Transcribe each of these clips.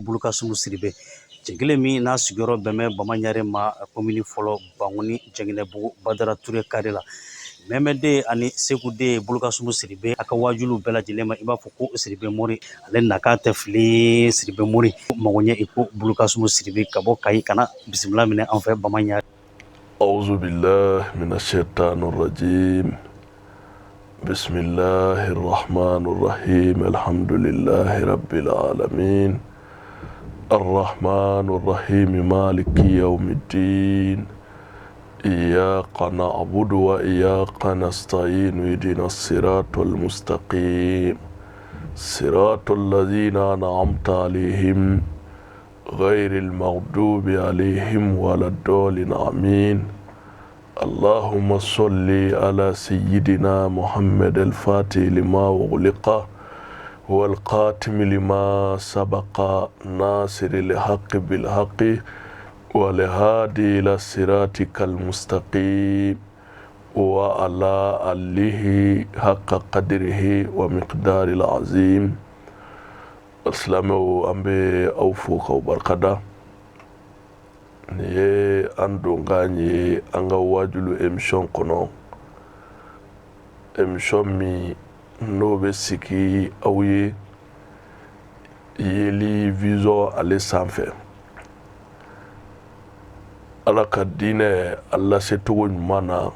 Bulukasumu Sidibe, cɛ kelen min n'a sigiyɔrɔ bɛn bɛ Bamaɲare ma, komini fɔlɔ, Bankoni, Jɛngɛnɛbugu, Badara Ture kare la. Mɛmɛden ani Segu den Bulukasumu Sidibe, a ka wajuliw bɛɛ lajɛlen ma, i b'a fɔ ko Sidibe Mori, ale nakan tɛ fili. Sidibe Mori mago ɲɛ i ko Bulukasumu Sidibe ka bɔ Kayi ka na bisimila minɛ an fɛ Bamaɲare. أعوذ بالله من الشيطان الرجيم بسم الله الرحمن الرحيم الحمد لله رب العالمين الرحمن الرحيم مالك يوم الدين إياك نعبد وإياك نستعين اهدنا الصراط المستقيم صراط الذين أنعمت عليهم غير المغضوب عليهم ولا الضالين آمين اللهم صل على سيدنا محمد الفاتح لما أغلق والخاتم لما سبق ناصر الحق بالحق والهادي إلى صراطك المستقيم وعلى آله حق قدره ومقدار العظيم. Silamɛw, an bɛ aw fo k'aw barikada. Nin ye an donkan ye an ka wajulu émission kɔnɔ, émission min n'o bɛ sigi aw ye Yeli Vision ale sanfɛ, Ala ka diinɛ a lasecogo ɲuman na,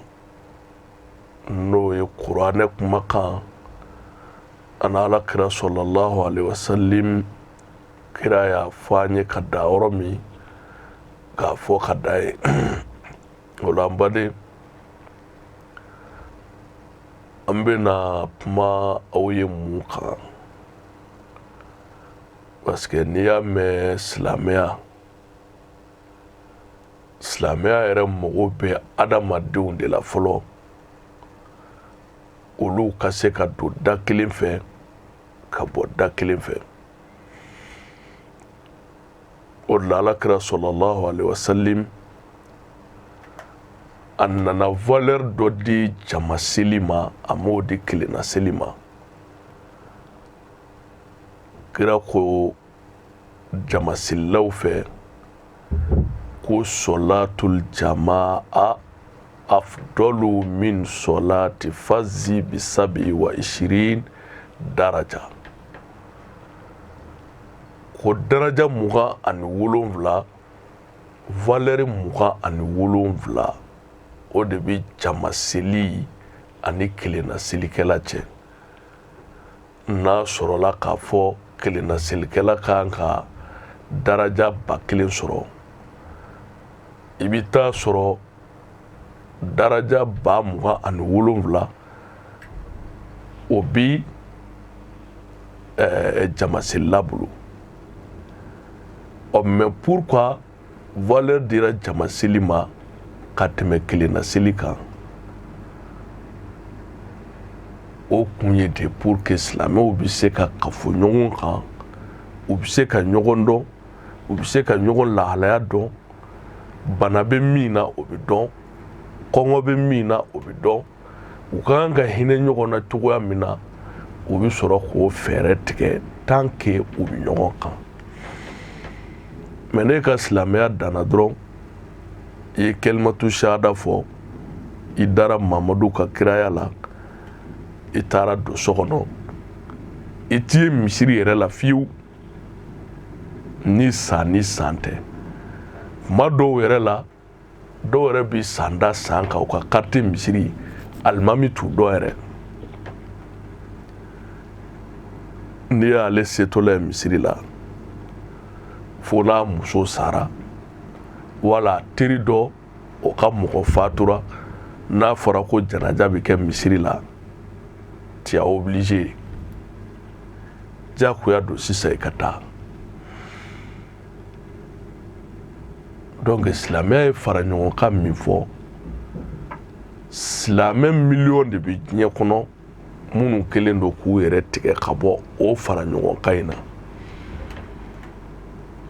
n'o ye kuranɛ kumakan ani Ala kira sɔlɔlahu alaihi wasallim, kira y'a fɔ an ye ka da yɔrɔ min k'a fɔ ka da ye. O la, an baden, an bɛna kuma aw ye mun kan? Parce que n'i y'a mɛn silamɛya, silamɛya yɛrɛ mago bɛ adamadenw de la fɔlɔ, olu ka se ka don da kelen fɛ ka bɔ da kelen fɛ. O de la, Ala kira sɔlɔlahu alaihi wasallim, a nana valeur dɔ di jama seli ma, a m'o di kelenna seli ma. Kira ko jama selilaw fɛ ko sɔlatul jamaa afdɔlu min sɔlati fazi bi sabi wa ishirin daraja, ko daraja 27, valeur 27, o de bɛ jama seli ani kelenna selikɛla cɛ. N'a sɔrɔla k'a fɔ kelenna selikɛla kan ka daraja 1000 sɔrɔ, i bɛ taa sɔrɔ daraja 27, o bi jama selila bolo. Ɔ, mais pourquoi valeur dira jama seli ma ka tɛmɛ kelenna seli kan? O kun ye de pour que silamɛw bɛ se ka kafo ɲɔgɔn kan, u bɛ se ka ɲɔgɔn dɔn, u bɛ se ka ɲɔgɔn lahalaya dɔn. Bana bɛ min na, o bɛ dɔn, kɔngɔ bɛ min na, o bɛ dɔn, u ka kan ka hinɛ ɲɔgɔn na cogoya min na, u bɛ sɔrɔ k'o fɛɛrɛ tigɛ tant que u bɛ ɲɔgɔn kan. Mais ne ka silamɛya danna dɔrɔn, i ye kɛlimatu shahada fɔ, i dara Mamadu ka kiraya la, i taara don so kɔnɔ, i t'i ye misiri yɛrɛ la fiyewu ni san ni san tɛ. Kuma dɔw yɛrɛ la, dɔw yɛrɛ bɛ san da san kan, u ka quartier misiri alimami t'u dɔn yɛrɛ. N'i y'ale setɔla ye misiri la, fo n'a muso sara wala teri dɔ o ka mɔgɔ fatura, n'a fɔra ko janaja bɛ kɛ misiri la, tu es obligé, diyagoya don sisan i ka taa. Donc silamɛya ye fara ɲɔgɔn kan min fɔ, silamɛ miliyɔn de bɛ diɲɛ kɔnɔ minnu kɛlen don k'u yɛrɛ tigɛ ka bɔ o fara ɲɔgɔn kan in na.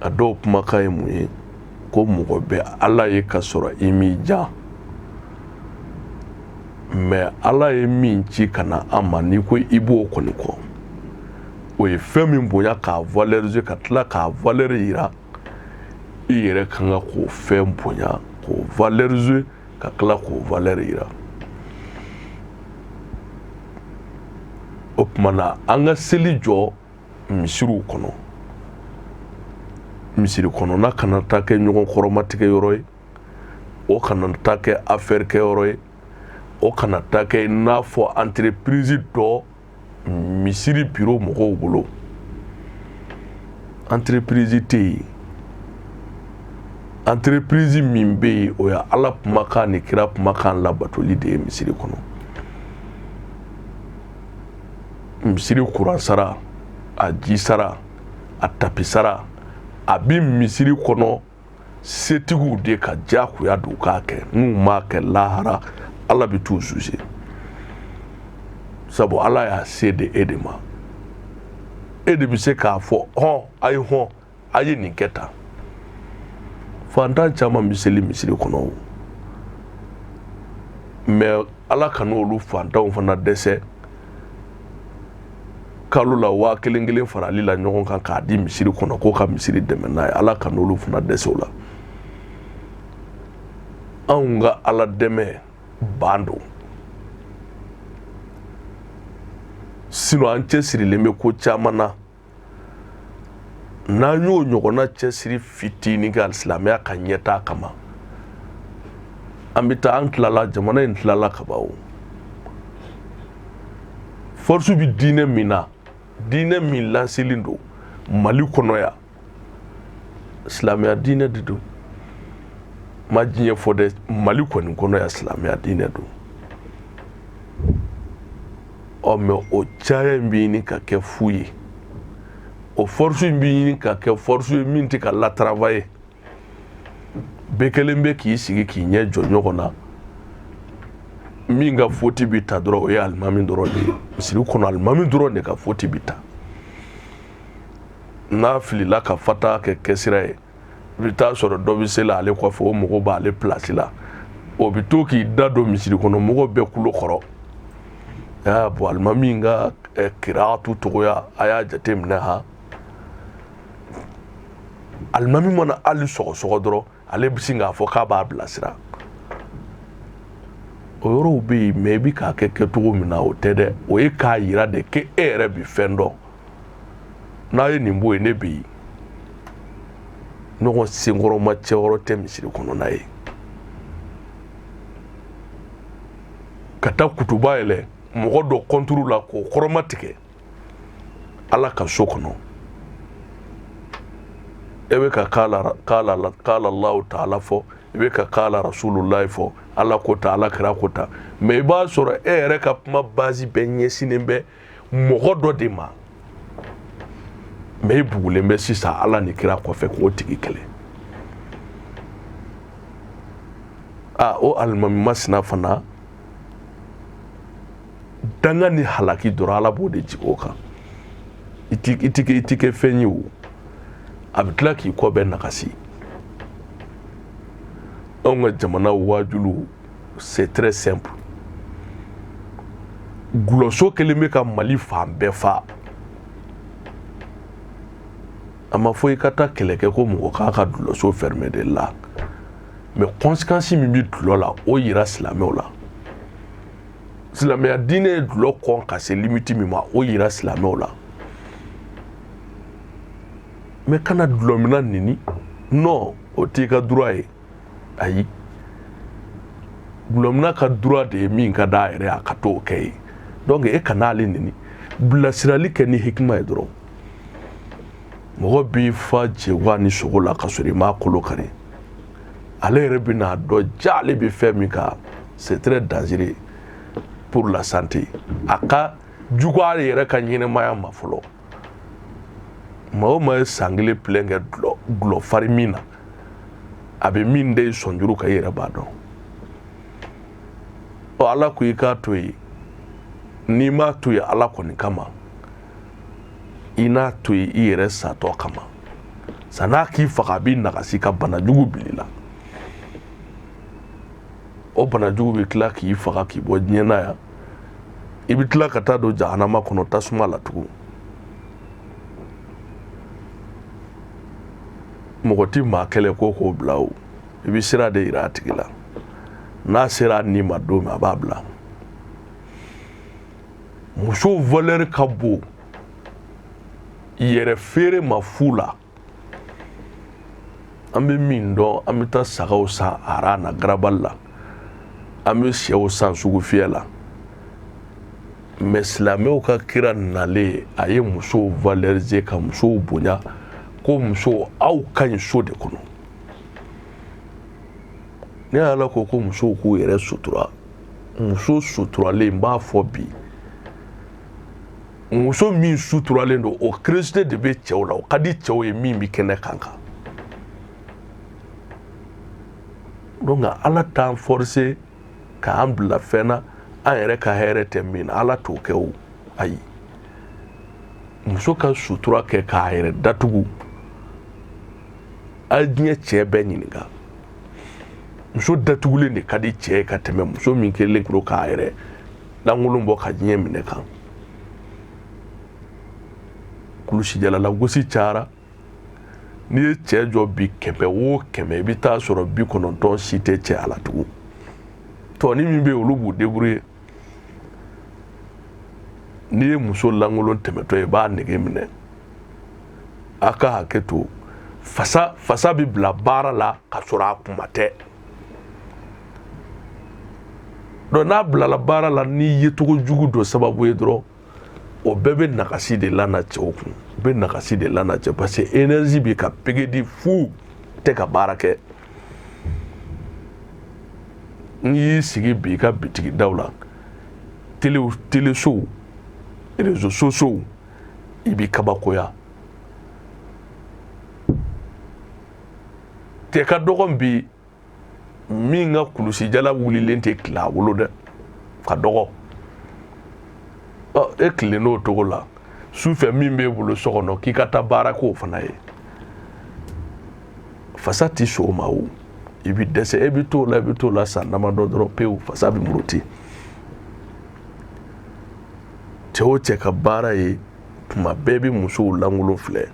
A dɔw kumakan ye mun ye? Ko mɔgɔ bɛ Ala ye ka sɔrɔ i m'i jan, mais Ala ye min ci ka na an ma, n'i ko i b'o kɔni kɔ, o O ye fɛn min bonya k'a valoriser, ka tila k'a valeur yira, i yɛrɛ kan ka k'o fɛn bonya, k'o valoriser, ka tila k'o valeur yira. O tuma na an ka seli jɔ misiriw kɔnɔ. Misiri kɔnɔna kana taa kɛ ɲɔgɔn kɔrɔmatigɛ yɔrɔ ye, o kana taa kɛ affaire kɛ yɔrɔ ye, o kana taa kɛ i n'a fɔ entreprise dɔ misiri bureau mɔgɔw bolo. Entreprise tɛ yen. Entreprise min bɛ yen, o ye Ala kumakan ni kira kumakan labatoli de ye misiri kɔnɔ. Misiri kuran sara, a ji sara, a tapi sara, a bɛ misiri kɔnɔ setigiw de ka diyagoya don k'a kɛ. N'u m'a kɛ, lahara Ala bɛ t'u juger, sabu Ala y'a se di e de ma. E de bɛ se k'a fɔ hɔn, a ye hɔn, a ye nin kɛ tan. Fantan caman bɛ seli misiri kɔnɔ o, mais Ala kana olu fantanw fana dɛsɛ kalo la 1000 kelen farali la ɲɔgɔn kan k'a di misiri kɔnɔ k'o ka misiri dɛmɛ n'a ye. Ala kana olu fana dɛsɛ o la. Anw ka Ala dɛmɛ ban don, sinon an cɛsirilen bɛ ko caman na. N'an y'o ɲɔgɔnna cɛsiri fitinin kɛ silamɛya ka ɲɛtaa kama, an bɛ taa an tilala, jamana in tilala kaban. O force bɛ diinɛ min na, diinɛ min lancelen don Mali kɔnɔ yan, silamɛya diinɛ de don. Ma diɲɛ fɔ dɛ, Mali kɔni kɔnɔ yan, silamɛya diinɛ don. Ɔ mais o caya in bɛ ɲini ka kɛ fu ye, o force in bɛ ɲini ka kɛ force ye min tɛ ka latravailler. Bɛɛ kelen bɛ k'i sigi k'i ɲɛ jɔ ɲɔgɔn na. Min ka faute bɛ ta dɔrɔn, o ye alimami dɔrɔn de ye misiri kɔnɔ. Alimami dɔrɔn de ka faute bɛ ta. N'a filila ka fata kɛ kɛsira ye, i bɛ taa sɔrɔ dɔ bɛ seli ale kɔfɛ, o mɔgɔ b'ale pilasi la, o bɛ to k'i da don misiri kɔnɔ mɔgɔ bɛɛ kulo kɔrɔ. Aa bon, alimami ka kiraatu togoya, a y'a jateminɛ han. Alimami mana hali sɔgɔsɔgɔ dɔrɔn, ale bɛ sin k'a fɔ k'a b'a bilasira. O yɔrɔw bɛ yen, mais i bɛ k'a kɛ kɛcogo min na, o tɛ dɛ. O ye k'a yira de k'e yɛrɛ bɛ fɛn dɔn. N'a ye nin bɔ yen, ne bɛ yen. Ɲɔgɔn senkɔrɔma cɛyɔrɔ tɛ misiri kɔnɔna ye. Ka taa kutuba yɛlɛ mɔgɔ dɔ kɔnturu la k'o kɔrɔma tigɛ Ala ka so kɔnɔ, e bɛ ka kala kala kala Allahu taala fɔ, i bɛ ka kala rasululahi fɔ, Ala ko ta, Ala kira ko ta, mais i b'a sɔrɔ e yɛrɛ ka kuma base bɛɛ ɲɛsinnen bɛ mɔgɔ dɔ de ma, mais i bugulen bɛ sisan Ala ni kira kɔfɛ k'o tigi kɛlɛ. Aa, o alimami masina fana, danga ni halaki dɔrɔn, Ala b'o de jigin o kan. I ti kɛ fɛn ye o, a bɛ tila k'i kɔ bɛɛ nagasi. Anw ka jamana waajulu, c'est très simple. Gulɔso kelen bɛ ka Mali fan bɛɛ fa. A ma fɔ i ka taa kɛlɛ kɛ ko mɔgɔ k'a ka dulɔso fermer de la, mais conséquence min bɛ dulɔ la, o yira silamɛw la. Silamɛya diinɛ ye dulɔ kɔn ka se limite min ma, o yira silamɛw la. Mais kana dulɔminna neni, non, o t'i ka droit ye. Ayi, dulɔminna ka droit de ye min ka d'a yɛrɛ ye, a ka t'o kɛ ye. Donc e kana ale neni, bilasirali kɛ ni hikima ye dɔrɔn. Mɔgɔ b'i fa jɛwa ni sogo la ka sɔrɔ i m'a kolo kari, ale yɛrɛ bɛna dɔn ja ale bɛ fɛn min kan, c'est très dangereux pour la santé. A ka jugu ale yɛrɛ ka ɲɛnɛmaya ma fɔlɔ. Maa o maa ye san kelen plein kɛ dulɔ fari min na, a bɛ min da i sɔnjuru kan, i yɛrɛ b'a dɔn. Ɔ, Ala ko i k'a to yen. N'i m'a to yen Ala kɔni kama, i n'a to yen i yɛrɛ satɔ kama. San'a k'i faga, a b'i nagasi ka bana jugu bil'i la. O bana jugu bɛ tila k'i faga k'i bɔ diɲɛ na yan, i bɛ tila ka taa don jahanama kɔnɔ tasuma la tugun. Mɔgɔ ti maa kɛlɛ ko k'o bila o, i bɛ sira de yira a tigi la. N'a sera a ni ma don min, a b'a bila. Muso valeur ka bon yɛrɛ feere ma fu la. An bɛ min dɔn, an bɛ taa sagaw san aran na, garabali la, an bɛ sɛw san sugufiyɛ la. Mais silamɛw ka kira nalen, a ye musow valoriser, ka musow bonya, ko musow, aw ka ɲi so de kɔnɔ. Ne Ala ko ko musow k'u yɛrɛ sutura. Muso suturalen, n b'a fɔ bi, muso min suturalen don, o curiosité de bɛ cɛw la, o ka di cɛw ye min bɛ kɛnɛ kan kan. Donc Ala t'an forcer k'an bila fɛn na an yɛrɛ ka hɛrɛ tɛ min na. Ala t'o kɛ o, ayi. Muso ka sutura kɛ k'a yɛrɛ datugu, a ye diɲɛ cɛ bɛɛ ɲininka, muso datugulen de ka di cɛ ye ka tɛmɛ muso min kɛlen don k'a yɛrɛ lankolon bɔ ka diɲɛ minɛ kan. Kulusijala lagosi cayara. N'i ye cɛ jɔ bi 100 o 100, i bɛ taa sɔrɔ 90 si tɛ cɛya la tugun. Tɔni min bɛ yen, olu b'u débrouiller. N'i ye muso lankolon tɛmɛtɔ ye, i b'a nege minɛ. A ka hakɛ to, fasa fasa bɛ bila baara la ka sɔrɔ a kuma tɛ. Donc n'a bilala baara la ni yecogo jugu dɔ sababu ye dɔrɔn, o bɛɛ bɛ nagasi de lana cɛw kun, u bɛ nagasi de lana cɛ, parce que énergie bɛ ka pegedi fu tɛ ka baara kɛ. N'i y'i sigi bi i ka bitigidaw la, telew, telesow, réseaux sociaux, i b'i kabakoya. Cɛ ka dɔgɔn bi min ka kulusijala wulilen tɛ tila a bolo dɛ, ka dɔgɔ. Ɔ, e tilen n'o cogo la su fɛ, min b'e bolo so kɔnɔ k'i ka taa baara k'o fana ye, fasa ti sɔn o ma. O i bɛ dɛsɛ, e bɛ t'o la, i bɛ t'o la san damadɔ dɔrɔn, pewu, fasa bɛ muruti. Cɛ o cɛ ka baara ye tuma bɛɛ bɛ musow lankolon filɛ,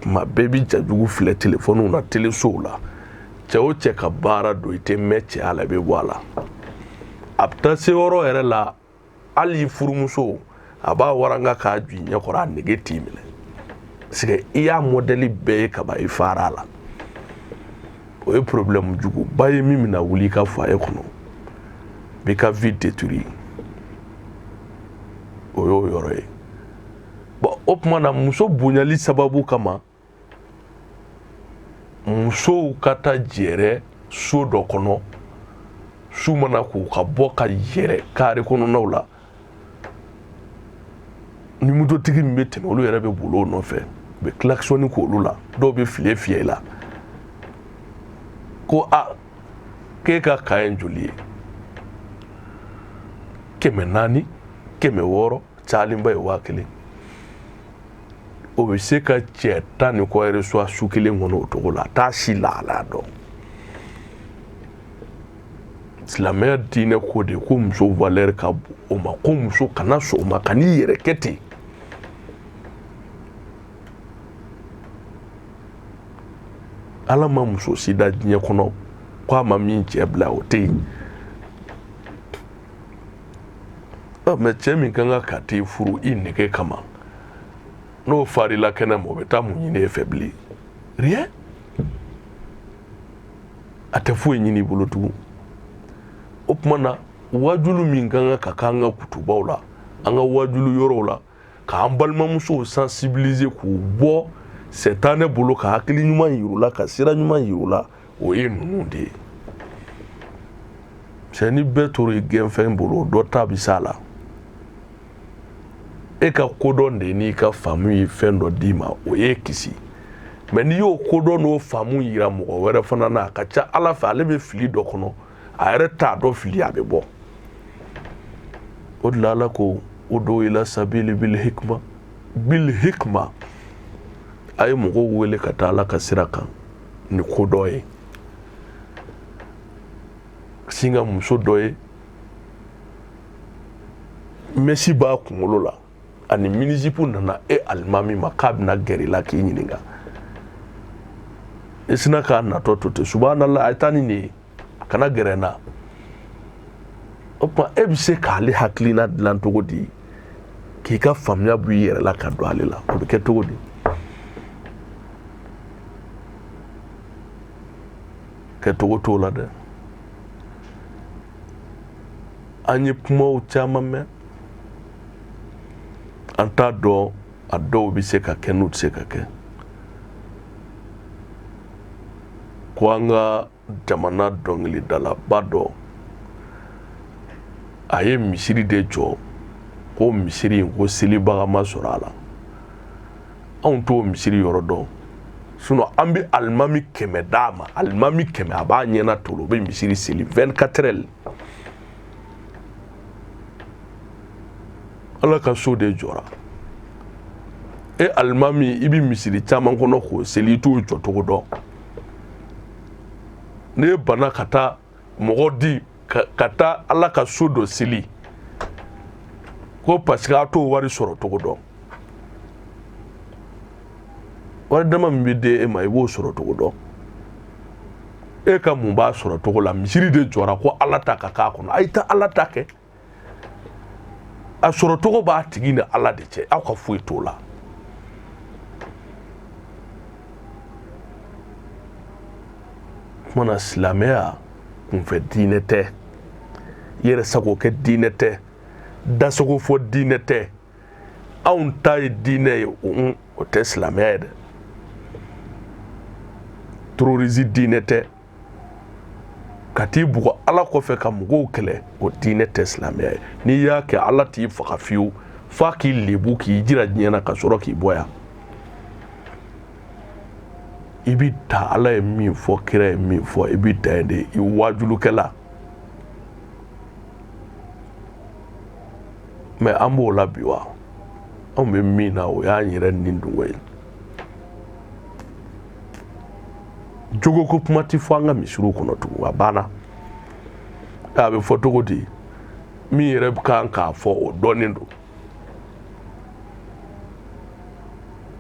tuma bɛɛ bɛ jajugu filɛ telefɔniw na, telesow la. Cɛ o cɛ ka baara don, i tɛ mɛn cɛya la, i bɛ bɔ a la. A bɛ taa se yɔrɔ yɛrɛ la, hali i furumuso, a b'a waranga k'a jɔ i ɲɛkɔrɔ, a nege t'i minɛ, parce que i y'a mɔdɛli bɛɛ ye kaban, i fara a la. O ye problème juguba ye min bɛna wuli i ka foyer kɔnɔ, b'i ka vie détruire. O y'o yɔrɔ ye. Bon, o tuma na, muso bonyali sababu kama, musow ka taa jɛrɛ so dɔ kɔnɔ, su mana k'u ka bɔ ka yɛrɛ kare kɔnɔnaw la, ni mototigi min bɛ tɛmɛ, olu yɛrɛ bɛ boli o nɔfɛ, u bɛ klaxon k'olu la, dɔw bɛ file fiyɛ i la ko a k'e ka kan ye joli ye? 400, 600, cayalenba ye 1000. O bɛ se ka cɛ 10 ni kɔ reçoit su kelen kɔnɔ o cogo la, a t'a si lahalaya dɔn. Silamɛya diinɛ ko de ko muso valeur ka bon o ma, ko muso kana sɔn o ma, ka n'i yɛrɛ kɛ ten. Ala ma muso si da diɲɛ kɔnɔ ko a ma min cɛ bila, o tɛ yen. Mais cɛ min kan ka t'i furu i nege kama, n'o farila kɛnɛ ma, o bɛ taa mun ɲini e fɛ bilen? Rien, a tɛ foyi ɲini i bolo tugun. O tuma na, wajulu min kan ka k'an ka kutubaw la, an ka wajulu yɔrɔw la, k'an balimamusow sensibiliser k'u bɔ sɛtanɛ bolo, ka hakili ɲuman yir'u la, ka sira ɲuman yir'u la, o ye ninnu de ye. Cɛ, ni bɛɛ tora i gɛnfɛn bolo, dɔ ta bɛ s'a la. E ka kodɔn de n'i ka faamu ye fɛn dɔ d'i ma, o y'e kisi. Mais n'i y'o kodɔn n'o faamu yira mɔgɔ wɛrɛ fana na, a ka ca Ala fɛ, ale bɛ fili dɔ kɔnɔ, a yɛrɛ t'a dɔn fili, a bɛ bɔ o de la. Ala ko udu ila sabili bil hikma, bil hikma, a ye mɔgɔw wele ka taa Ala ka sira kan ni kodɔn ye. Sin ka muso dɔ ye, mèche b'a kunkolo la ani mini-jupe, nana e alimami ma k'a bɛna gɛrɛ i la k'i ɲininka. I sina k'a natɔ to ten, subhanallah, a ye taa ni nin ye, kana gɛrɛ n na. O tuma e bɛ se k'ale hakilina dilan cogo di k'i ka faamuya bɔ i yɛrɛ la ka don ale la? O bɛ kɛ cogo di? Kɛcogo t'o la dɛ. An ye kumaw caman mɛn, an t'a dɔn a dɔw bɛ se ka kɛ n'u tɛ se ka kɛ. Ko an ka jamana dɔnkilidalaba dɔ, a ye misiri de jɔ, ko misiri in ko selibaga ma sɔrɔ a la. Anw t'o misiri yɔrɔ dɔn, sinon an bɛ alimami 100 d'a ma, alimami 100, a b'a ɲɛna tolo, o bɛ misiri seli 24 heures. Ala ka so de jɔra. E alimami, i bɛ misiri caman kɔnɔ k'o seli, i t'o jɔcogo dɔn. N'e banna ka taa mɔgɔ di ka taa Ala ka so dɔ seli ko parce que a t'o wari sɔrɔ cogo dɔn, wari dama min bɛ di e ma, i b'o sɔrɔ cogo dɔn. E ka mun b'a sɔrɔ cogo la? Misiri de jɔra ko Ala ta ka k'a kɔnɔ, a ye taa Ala ta kɛ. A sɔrɔ cogo b'a tigi ni Ala de cɛ, aw ka foyi t'o la. Kuma na, silamɛya kunfɛ diinɛ tɛ, yɛrɛ sago kɛ diinɛ tɛ, dasago fɔ diinɛ tɛ. Anw ta ye diinɛ ye, o tɛ silamɛya ye dɛ. Terrorisme diinɛ tɛ, ka t'i bugɔ Ala kɔfɛ ka mɔgɔw kɛlɛ, o diinɛ tɛ silamɛya ye. N'i y'a kɛ, Ala t'i faga fiyewu, f'a k'i lebu k'i jira diɲɛ na ka sɔrɔ k'i bɔ yan. I bɛ ta Ala ye min fɔ, kira ye min fɔ, i bɛ dan yen de, i wajulukɛla. Mais an b'o la bi wa? Anw bɛ min na, o y'an yɛrɛ ni dungo ye. Jogo ko kuma tɛ fɔ an ka misiriw kɔnɔ tugun, a banna. A bɛ fɔ cogo di? Min yɛrɛ kan k'a fɔ, o dɔnnen don.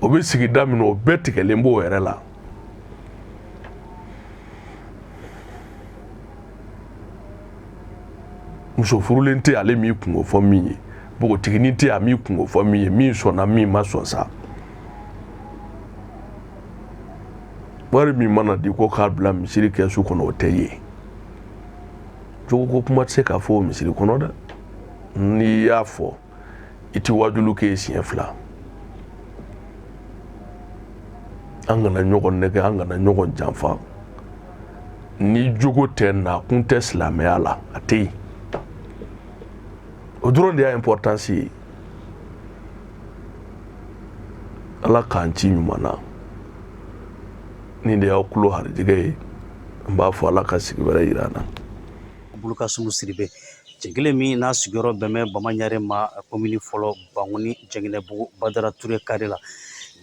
O bɛ sigida min na, o bɛɛ tigɛlen b'o yɛrɛ la. Muso furulen tɛ ale m'i kunko fɔ min ye, npogotiginin tɛ a m'i kunko fɔ min ye, min sɔnna, min ma sɔn sa. Wari min mana di ko k'a bila misiri kɛsu kɔnɔ, o tɛ ye. Jogo ko kuma tɛ se k'a fɔ o misiri kɔnɔ dɛ. N'i y'a fɔ, i tɛ wajulu kɛ siɲɛ fila. An kana ɲɔgɔn nɛgɛ, an kana ɲɔgɔn janfa. Ni jogo tɛ, na kun tɛ silamɛya la, a tɛ yen. O dɔrɔn de y'a importance ye. Ala k'an ci ɲuman na. Nin de y'aw tulo harijɛgɛ ye. N b'a fɔ, Ala ka sigi wɛrɛ yira an na. Bulukasumu Siribe, cɛ kelen min n'a sigiyɔrɔ bɛn bɛ Bamaɲare ma, komini fɔlɔ, Bankoni, Jɛngɛnɛbugu, Badara Ture kare la.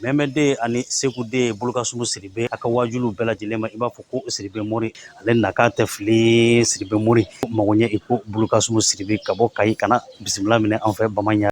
Mɛmɛden ani Segu den, Bulukasumu Siribe, a ka wajuliw bɛɛ lajɛlen ma, i b'a fɔ ko Siribe Mori, ale nakan tɛ fili. Siribe Mori mago ɲɛ i ko Bulukasumu Siribe ka bɔ Kayi ka na bisimila minɛ an fɛ Bamaɲare.